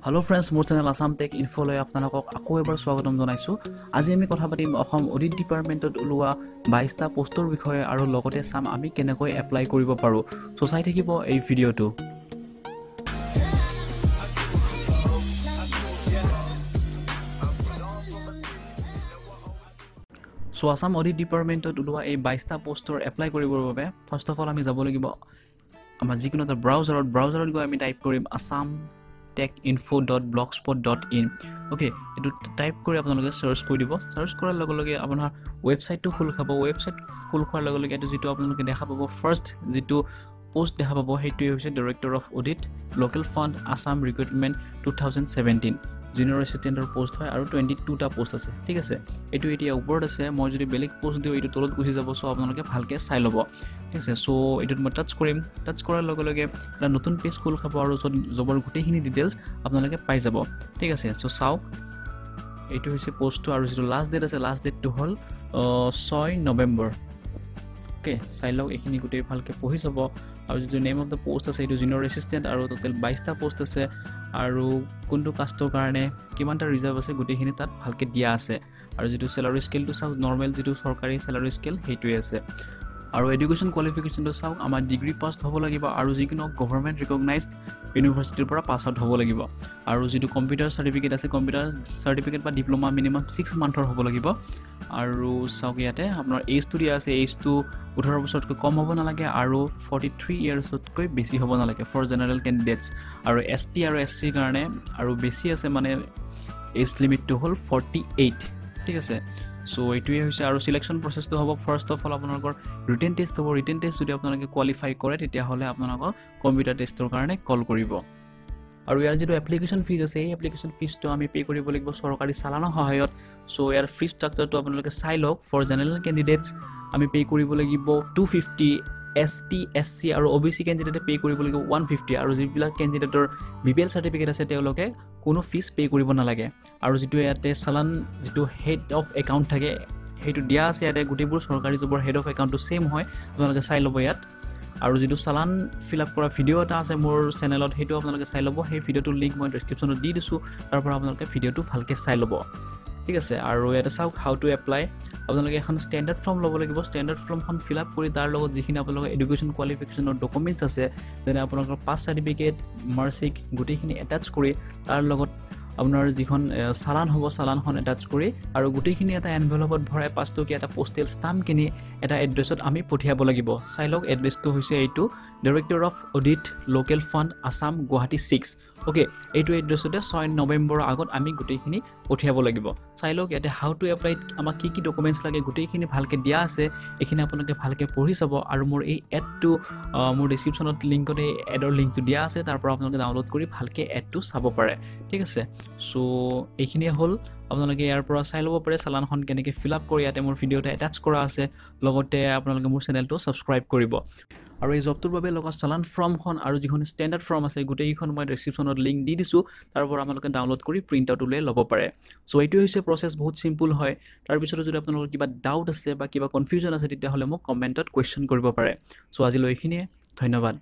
Hello' friends, মোৰ channel Assam tech ইনফ'লৈ আপোনালোকক আকৌ এবাৰ স্বাগতম জনাইছোঁ। আজি আমি কথা পাতিম অসম অডিট ডিপাৰ্টমেণ্টত ওলোৱা 22টা পষ্টৰ বিষয়ে আৰু লগতে চাম আমি কেনেকৈ এপ্লাই কৰিব পাৰোঁ। চ' চাই থাকিব এই ভিডিঅ'টো। চ' আছাম অডিট ডিপাৰ্টমেণ্টত ওলোৱা এই 22টা পষ্টৰ এপ্লাই কৰিবৰ বাবে ফাৰ্ষ্ট অফ অল আমি যাব লাগিব আমাৰ যিকোনো এটা ব্ৰাউজাৰত গৈ আমি টাইপ কৰিম Assam tech info dot blogspot dot in. Okay, এইটো টাইপ কৰি আপোনালোকে চাৰ্চ কৰি দিব। চাৰ্চ কৰাৰ লগে লগে আপোনাৰ ৱেবছাইটটো খোল খাব। ৱেবছাইট খোল খোৱাৰ লগে লগে এইটো যিটো আপোনালোকে দেখা পাব, ফাৰ্ষ্ট যিটো পষ্ট দেখা পাব সেইটোৱে হৈছে director of audit local fund Assam recruitment 2017 junior এছিষ্টেণ্টৰ post হয় আৰু 22টা পষ্ট আছে। ঠিক আছে, এইটো এতিয়া ওপৰত আছে। মই যদি বেলেগ পষ্ট দিওঁ এইটো তলত গুচি যাব। চ' আপোনালোকে ভালকৈ চাই ল'ব। ঠিক আছে, চ' এইটোত মই টাচ কৰিম। টাচ কৰাৰ লগে লগে এটা নতুন পেজ খোল খাব আৰু য'ত জবৰ গোটেইখিনি ডিটেইলছ আপোনালোকে পাই যাব। ঠিক আছে, চ' চাওক এইটো হৈছে পষ্টটো আৰু যিটো লাষ্ট ডেট আছে, লাষ্ট ডেটটো হ'ল 6 নৱেম্বৰ। অ'কে, চাই লওক এইখিনি গোটেই ভালকৈ পঢ়ি চাব। আৰু যিটো নেম অফ the post আছে এইটো জুনিয়ৰ এছিষ্টেণ্ট আৰু টোটেল 22টা পষ্ট আছে আৰু কোনটো কাষ্টৰ কাৰণে কিমানটা ৰিজাৰ্ভ আছে গোটেইখিনি তাত ভালকৈ দিয়া আছে। আৰু যিটো চেলাৰী স্কেলটো চাওক, নৰ্মেল যিটো চৰকাৰী চেলাৰী স্কেল সেইটোৱে আছে। আৰু এডুকেশ্যন কোৱালিফিকেশ্যনটো চাওক, আমাৰ ডিগ্ৰী পাছ হ'ব লাগিব আৰু যিকোনো গভৰ্ণমেণ্ট ৰিকগনাইজড ইউনিভাৰ্চিটিৰ পৰা পাছ আউট হ'ব লাগিব। আৰু যিটো কম্পিউটাৰ চাৰ্টিফিকেট আছে, কম্পিউটাৰ চাৰ্টিফিকেট বা ডিপ্ল'মা মিনিমাম 6 মান্থৰ হ'ব লাগিব। আৰু চাওক ইয়াতে আপোনাৰ এইজটো দিয়া আছে, এইজটো 18 বছৰতকৈ কম হ'ব নালাগে আৰু 43 ইয়াৰ্ছতকৈ বেছি হ'ব নালাগে ফৰ জেনেৰেল কেণ্ডিডেটছ। আৰু এছ টি আৰু এছ চিৰ কাৰণে আৰু বেছি আছে, মানে এইজ লিমিটটো হ'ল 48। ঠিক আছে, চ' এইটোৱে হৈছে। আৰু চিলেকশ্যন প্ৰচেছটো হ'ব ফাৰ্ষ্ট অফ অল আপোনালোকৰ ৰিটেন টেষ্ট হ'ব। ৰিটেন টেষ্ট যদি আপোনালোকে কোৱালিফাই কৰে তেতিয়াহ'লে আপোনালোকক কম্পিউটাৰ টেষ্টৰ কাৰণে কল কৰিব। আৰু ইয়াৰ যিটো এপ্লিকেশ্যন ফিজ আছে, এই এপ্লিকেশ্যন ফিজটো আমি পে' কৰিব লাগিব চৰকাৰী চালানৰ সহায়ত। চ' ইয়াৰ ফিজ ষ্ট্ৰাকচাৰটো আপোনালোকে চাই লওক। ফৰ জেনেৰেল কেণ্ডিডেটছ আমি পে' কৰিব লাগিব 250, এছ টি, এছ চি আৰু অ' বি চি কেণ্ডিডেটে পে' কৰিব লাগিব 150। আৰু যিবিলাক কেণ্ডিডেটৰ বি পি এল চাৰ্টিফিকেট আছে তেওঁলোকে কোনো ফিজ পে' কৰিব নালাগে। আৰু যিটো ইয়াতে চালান যিটো হেড অফ একাউণ্ট থাকে সেইটো দিয়া আছে ইয়াতে। গোটেইবোৰ চৰকাৰী জবৰ হেড অফ একাউণ্টটো ছেইম হয়, আপোনালোকে চাই ল'ব ইয়াত। আৰু যিটো চালান ফিল আপ কৰা ভিডিঅ' এটা আছে মোৰ চেনেলত, সেইটো আপোনালোকে চাই ল'ব। সেই ভিডিঅ'টোৰ লিংক মই ডেছক্ৰিপশ্যনত দি দিছোঁ, তাৰ পৰা আপোনালোকে ভিডিঅ'টো ভালকৈ চাই ল'ব। ঠিক আছে, আৰু ইয়াতে চাওক how to apply. আপোনালোকে এখন ষ্টেণ্ডাৰ্ড ফৰ্ম ল'ব লাগিব। ষ্টেণ্ডাৰ্ড ফৰ্মখন ফিল আপ কৰি তাৰ লগত যিখিনি আপোনালোকৰ এডুকেশ্যন কোৱালিফিকেশ্যনৰ ডকুমেণ্টছ আছে, যেনে আপোনালোকৰ পাছ চাৰ্টিফিকেট, মাৰ্কশ্বিট গোটেইখিনি এটাচ কৰি তাৰ লগত আপোনাৰ যিখন চালান হ'ব চালানখন এটাচ কৰি আৰু গোটেইখিনি এটা এনভেলপত ভৰাই 5 টকীয়া এটা পোষ্টেল ষ্টাম্প কিনি এটা এড্ৰেছত আমি পঠিয়াব লাগিব। চাই লওক এড্ৰেছটো হৈছে এইটো, director of audit local fund Assam Guwahati 6। Okay, এইটো এড্ৰেছতে 6 নৱেম্বৰৰ আগত আমি গোটেইখিনি পঠিয়াব লাগিব। চাই লওক ইয়াতে how to apply, আমাক কি কি ডকুমেণ্টছ লাগে গোটেইখিনি ভালকৈ দিয়া আছে। এইখিনি আপোনালোকে ভালকৈ পঢ়ি চাব। আৰু মোৰ এই এডটো মোৰ ডিছক্ৰিপশ্যনত লিংকত এই এডৰ লিংকটো দিয়া আছে, তাৰ পৰা আপোনালোকে ডাউনলোড কৰি ভালকৈ এডটো চাব পাৰে। ঠিক আছে, চ' এইখিনিয়ে হ'ল। আপোনালোকে ইয়াৰ পৰা চাই ল'ব পাৰে চালানখন কেনেকৈ ফিল আপ কৰি। ইয়াতে মোৰ ভিডিঅ' এটা এটাচ কৰা আছে। লগতে আপোনালোকে মোৰ চেনেলটো ছাবস্ক্ৰাইব কৰিব। আৰু এই জবটোৰ বাবে লগা চালান ফৰ্মখন আৰু যিখন ষ্টেণ্ডাৰ্ড ফৰ্ম আছে গোটেইকেইখন মই ডেছক্ৰিপশ্যনত লিংক দি দিছোঁ, তাৰ পৰা আপোনালোকে ডাউনলোড কৰি প্ৰিণ্ট আউট উলিয়াই ল'ব পাৰে। চ' এইটোৱে হৈছে প্ৰচেছ, বহুত চিম্পুল হয়। তাৰপিছতো যদি আপোনালোকৰ কিবা ডাউট আছে বা কিবা কনফিউজন আছে তেতিয়াহ'লে মোক কমেণ্টত কুৱেশ্যন কৰিব পাৰে। চ' আজিলৈ এইখিনিয়ে, ধন্যবাদ।